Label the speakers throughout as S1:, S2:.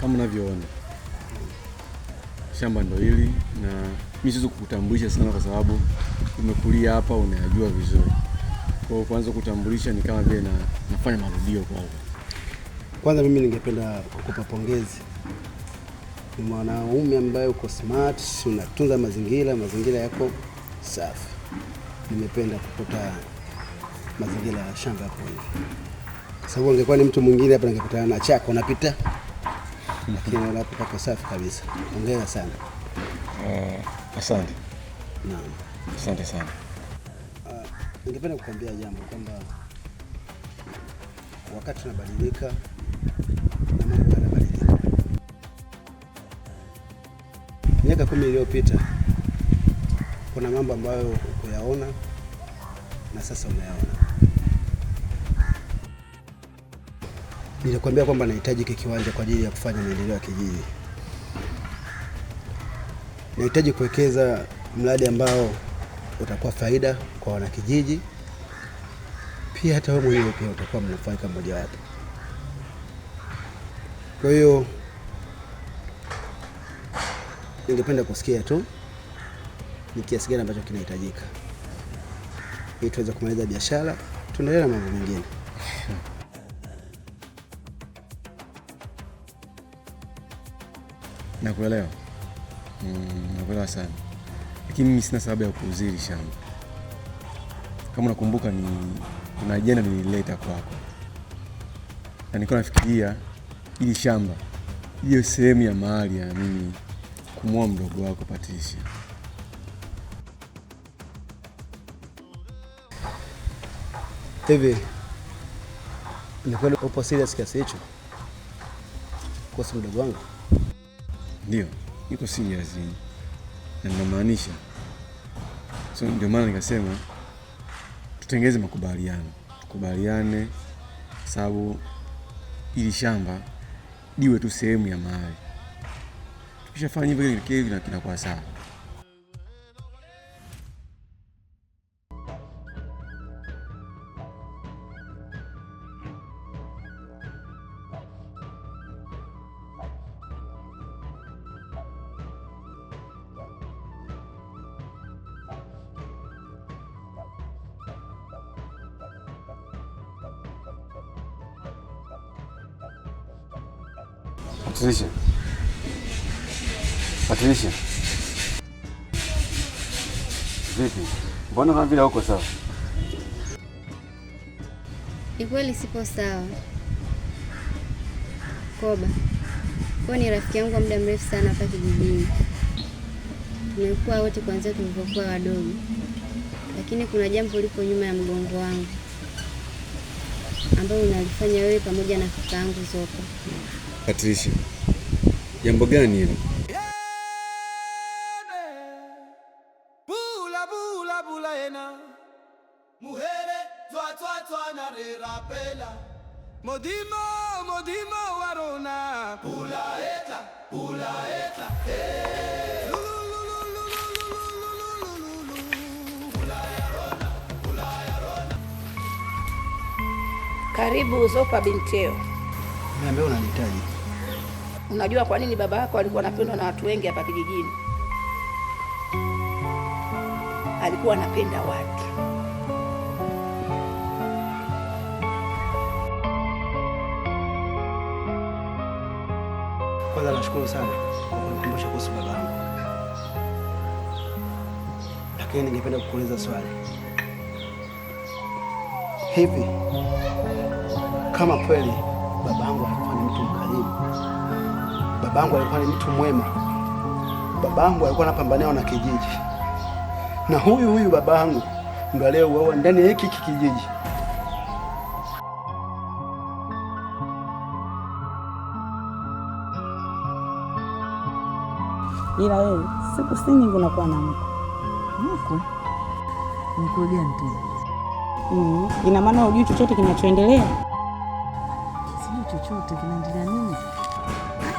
S1: Kama unavyoona shamba ndo hili, na mimi siwezi kukutambulisha sana kwa sababu umekulia hapa, unayajua vizuri. Kwa hiyo kwanza kutambulisha ni kama vile nafanya marudio kwako.
S2: Kwanza mimi ningependa kukupa pongezi. Ni mwanaume ambaye uko smart, unatunza mazingira, mazingira yako safi. Nimependa kukuta mazingira ya shamba yako hivi. Kwa sababu angekuwa ni mtu mwingine hapa ningekutana na chako unapita. Lakini hapo pako safi kabisa. Hongera sana.
S1: Asante.
S2: Naam.
S1: Asante sana.
S2: Ningependa kukwambia jambo kwamba wakati tunabadilika na mambo yanabadilika. Miaka 10 iliyopita kuna mambo ambayo hukuyaona na sasa umeyaona. Nilikwambia kwamba nahitaji kiwanja kwa ajili ya kufanya maendeleo ya kijiji. Nahitaji kuwekeza mradi ambao utakuwa faida kwa wanakijiji, pia hata wewe mwenyewe pia utakuwa mnufaika mmoja wapo. Kwa hiyo ningependa kusikia tu ni kiasi gani ambacho kinahitajika ili tuweze kumaliza biashara, tuendelee na mambo mengine.
S1: Nakuelewa. Nakuelewa sana. Lakini mimi sina sababu ya kuuzili shamba. Kama unakumbuka ni kuna ajenda nilileta kwako. Na nilikuwa nafikiria ili shamba hiyo sehemu ya mahali ya mimi kumuoa mdogo wako Patricia.
S2: Hivi ni kweli upo serious kiasi hicho kuhusu mdogo wangu?
S1: Ndio, niko serious na ninamaanisha. So ndio maana nikasema tutengeze makubaliano, tukubaliane sababu ili shamba liwe tu sehemu ya mahali. Tukishafanya hivyo kile kinakuwa sawa. Patricia. Patricia. Vipi? Mbona kama vile huko sawa?
S3: Ni kweli sipo sawa. Koba. Kwa ni rafiki yangu kwa muda mrefu sana hapa kijijini. Tumekuwa wote kuanzia tulipokuwa wadogo. Lakini kuna jambo lipo nyuma ya mgongo wangu ambalo unalifanya wewe pamoja na kaka yangu Zopa.
S1: Patricia, jambo gani hilo?
S4: Bula bula bula ena muhere twa twa twa na re rapela modimo modimo warona pula eta hey.
S5: Karibu Zopa binteo.
S2: Niambia unanihitaji.
S5: Unajua kwa nini baba yako alikuwa anapendwa na watu wengi hapa kijijini? Alikuwa anapenda watu.
S2: Kwanza nashukuru sana kwa kunikumbusha kuhusu babangu. Lakini ningependa kukuuliza swali. Hivi kama kweli babangu alikuwa ni mtu mkarimu, babangu alikuwa ni mtu mwema, babangu alikuwa anapambania na kijiji, na huyu huyu babangu ndo aliyeuawa ndani ya hiki kijiji.
S6: Ila wewe siku si nyingi unakuwa na mkwe.
S7: Mkwe? Mkwe gani tena?
S6: Ina maana hujui chochote kinachoendelea?
S7: Sijui chochote kinaendelea nini?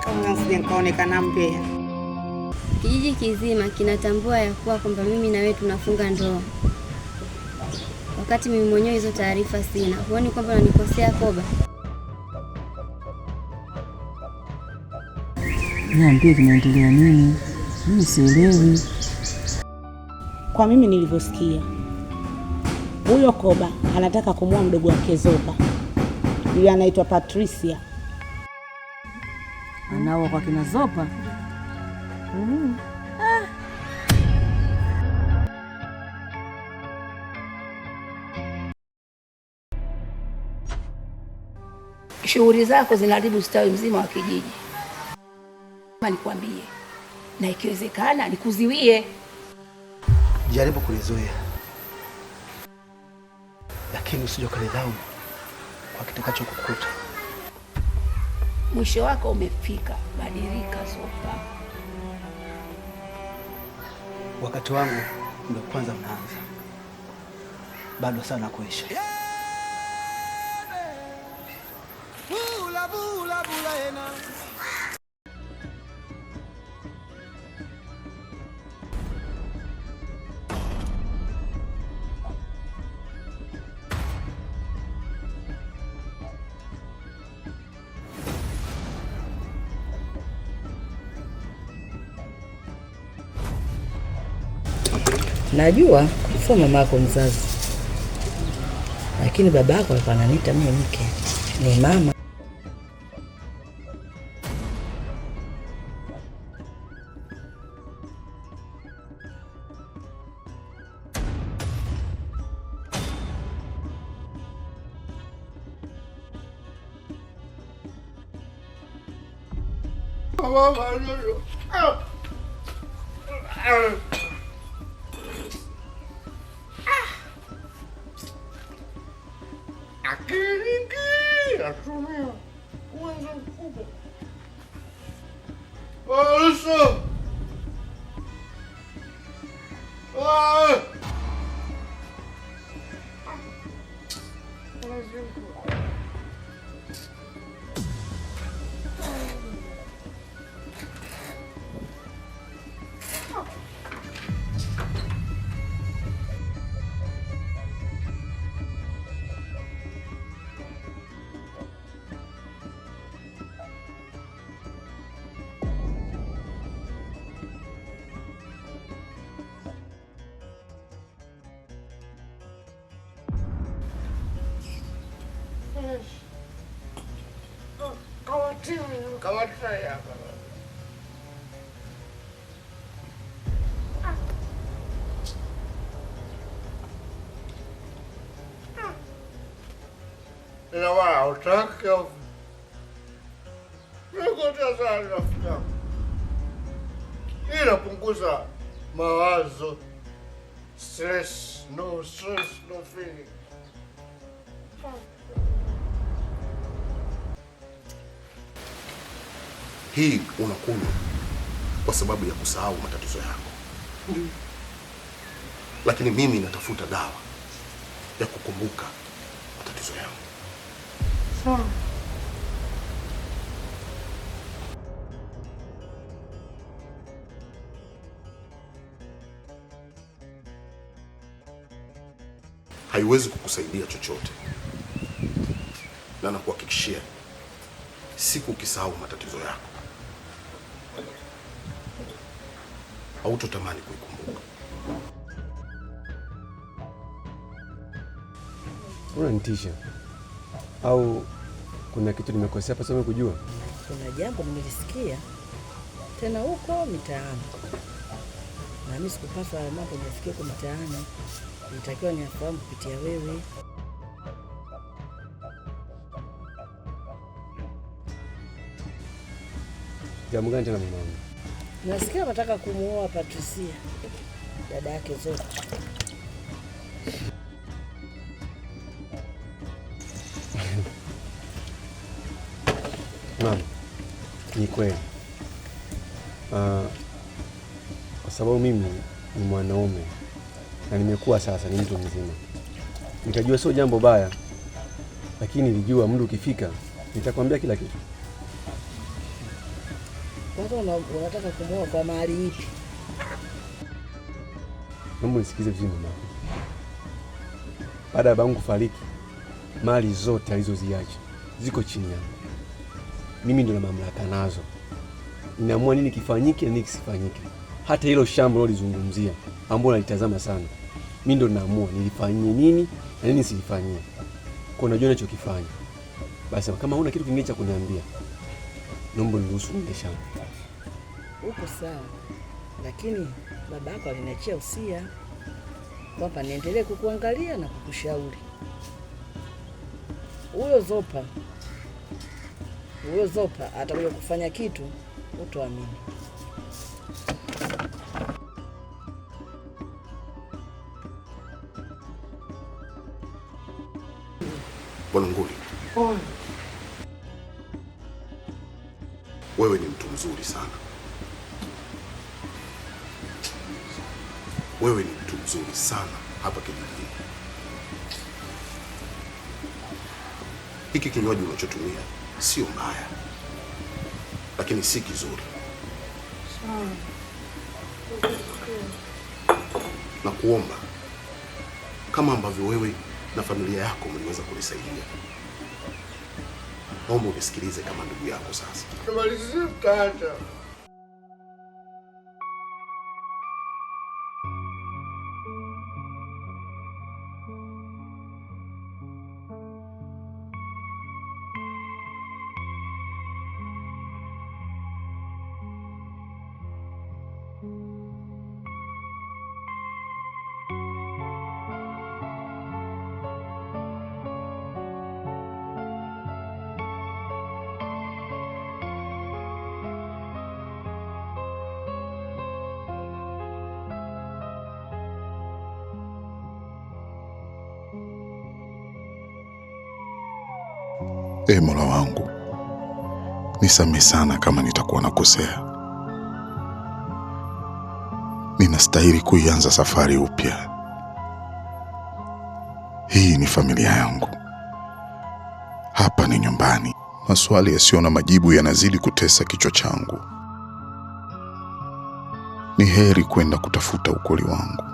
S6: Kama sije nikaonekana mbea.
S3: Kijiji kizima kinatambua ya kuwa kwamba mimi na wewe tunafunga ndoa, wakati mimi mwenyewe hizo taarifa sina. Huoni kwamba unanikosea Koba?
S7: Niambie kinaendelea nini? Mimi sielewi.
S6: Kwa mimi nilivyosikia, huyo Koba anataka kumua mdogo wake Zopa, yule anaitwa Patricia.
S7: Anaoa kwa kina Zopa?
S5: Shughuli zako zinaharibu ustawi mzima wa kijiji. Nikwambie, na ikiwezekana nikuziwie.
S2: Jaribu kunizuia, lakini usije ukanidhaumu kwa kitakachokukuta.
S5: Mwisho wako umefika. Badilika Zopa.
S2: Wakati wangu ndio kwanza unaanza, bado sana kuisha.
S4: Bula bula bula ena.
S7: Najua sio mama yako mzazi, lakini baba yako alikuwa ananiita mimi mke, ni mama.
S8: Inapunguza mawazo, stress, no stress, no feeling.
S9: Hii unakunywa kwa sababu ya kusahau matatizo yako, lakini mimi natafuta dawa ya kukumbuka matatizo yangu.
S8: Sawa.
S9: Haiwezi kukusaidia chochote, na nakuhakikishia siku ukisahau matatizo yako hautotamani kuikumbuka.
S1: Unanitisha au kuna kitu nimekosea hapa sasa kujua?
S7: Kuna jambo nimelisikia tena huko mitaani, na mimi sikupaswa hayo mambo niyasikie huko mitaani, nitakiwa niyafahamu kupitia wewe.
S1: Jambo gani tena mwanangu?
S7: Nasikia wanataka kumuoa Patricia, dada yake Zopa.
S1: Mama, ni kweli kwa sababu mimi ni mwanaume na nimekuwa sasa ni mtu mzima, nikajua sio jambo baya, lakini nilijua muda ukifika nitakwambia kila kitu.
S7: Kwanza unataka kumuoa kwa mahali ipi?
S1: Naomba nisikize vizuri mama. Baada ya babangu kufariki, mali zote alizoziacha ziko chini yangu. Mimi ndio na mamlaka nazo. Ninaamua nini kifanyike na nini kisifanyike. Hata hilo shamba ulilozungumzia ambalo nalitazama sana, mimi ndo naamua nilifanyie nini na nini silifanyie. Kwa unajua ninachokifanya. Basi kama huna kitu kingine cha kuniambia, naomba niruhusu niende shamba.
S7: Uko sawa, lakini baba yako aliniachia usia kwamba niendelee kukuangalia na kukushauri. Huyo Zopa atakuja kufanya kitu utoamini.
S9: Bwana Nguli, wewe ni mtu mzuri sana. Wewe ni mtu mzuri sana hapa kijijini. Hiki kinywaji unachotumia sio mbaya, lakini si kizuri. Na kuomba kama ambavyo wewe na familia yako mliweza kunisaidia, naomba unisikilize kama ndugu yako sasa.
S8: Tumalizie mkata.
S9: Ee Mola wangu, nisamehe sana kama nitakuwa nakosea. Ninastahili kuianza safari upya. Hii ni familia yangu. Hapa ni nyumbani. Maswali yasiyo na majibu yanazidi kutesa kichwa changu. Ni heri kwenda kutafuta ukweli wangu.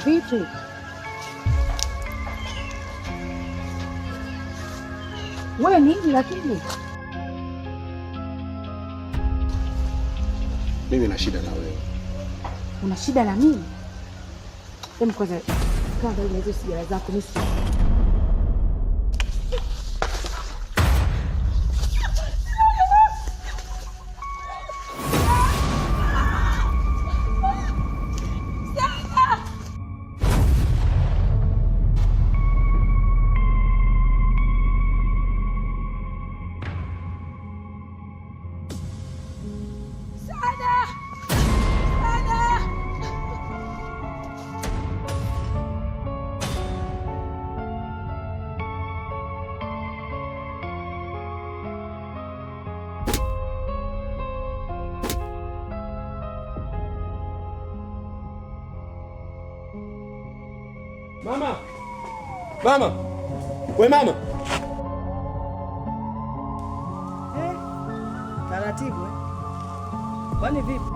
S6: Vipi? Wewe nini lakini?
S9: Mimi na shida na wewe.
S6: Una shida na mimi? Hebu kwanza kaa mbali na hizo sigara zako mimi.
S1: Mama! Mama! We mama!
S7: Taratibu eh? Kwani vipi?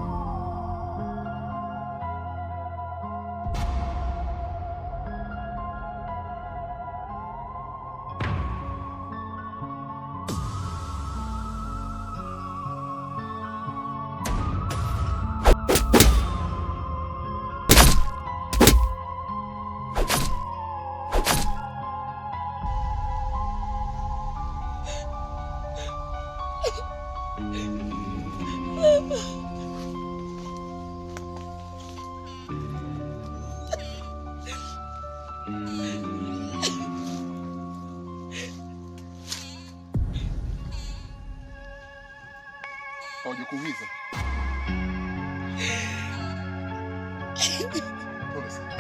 S9: Hawajakuumiza? Pole sana.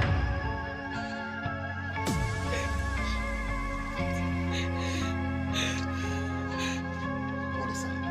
S9: Pole sana.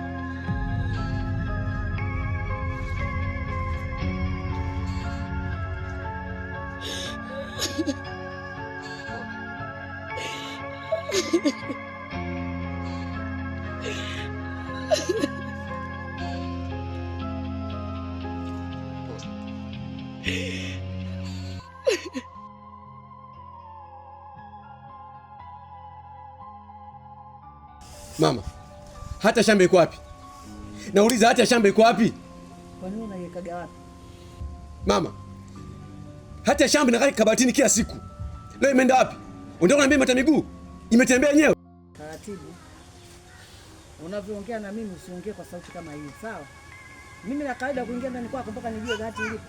S1: Mama, hata shamba iko wapi? Nauliza, hata shamba iko wapi?
S7: Kwa nini unaiwekaga wapi?
S1: Mama, hata shamba inakaa kabatini kila siku. Leo imeenda wapi? Unataka kuniambia imeta miguu? Imetembea yenyewe?
S7: Taratibu. Unavyoongea na mimi usiongee kwa sauti kama hiyo, sawa? Mimi na kawaida kuingia ndani kwako mpaka nijue gati ilipo.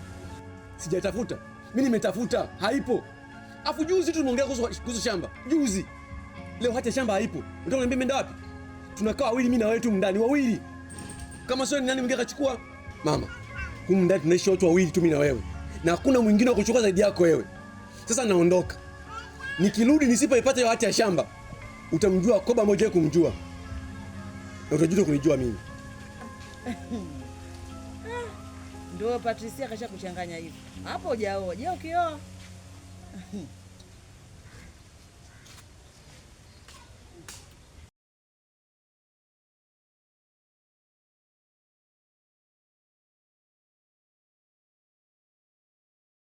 S1: Sijatafuta. Mimi nimetafuta, haipo. Afu juzi tu tumeongea kuhusu shamba. Juzi. Leo hata shamba haipo. Unataka kuniambia imeenda wapi? Tunakaa wawili mimi na wewe tu ndani wawili. Kama sio ni nani mwingine akachukua? Mama, humu ndani tunaishi watu wawili tu mimi na wewe. Na hakuna mwingine wa kuchukua zaidi yako wewe. Sasa naondoka. Nikirudi nisipoipata hiyo hati ya shamba, utamjua koba moja kumjua. Na utajuta kunijua mimi.
S7: Ndio Patricia kasha kuchanganya hivi. Hapo hujaoa. Je, ukioa?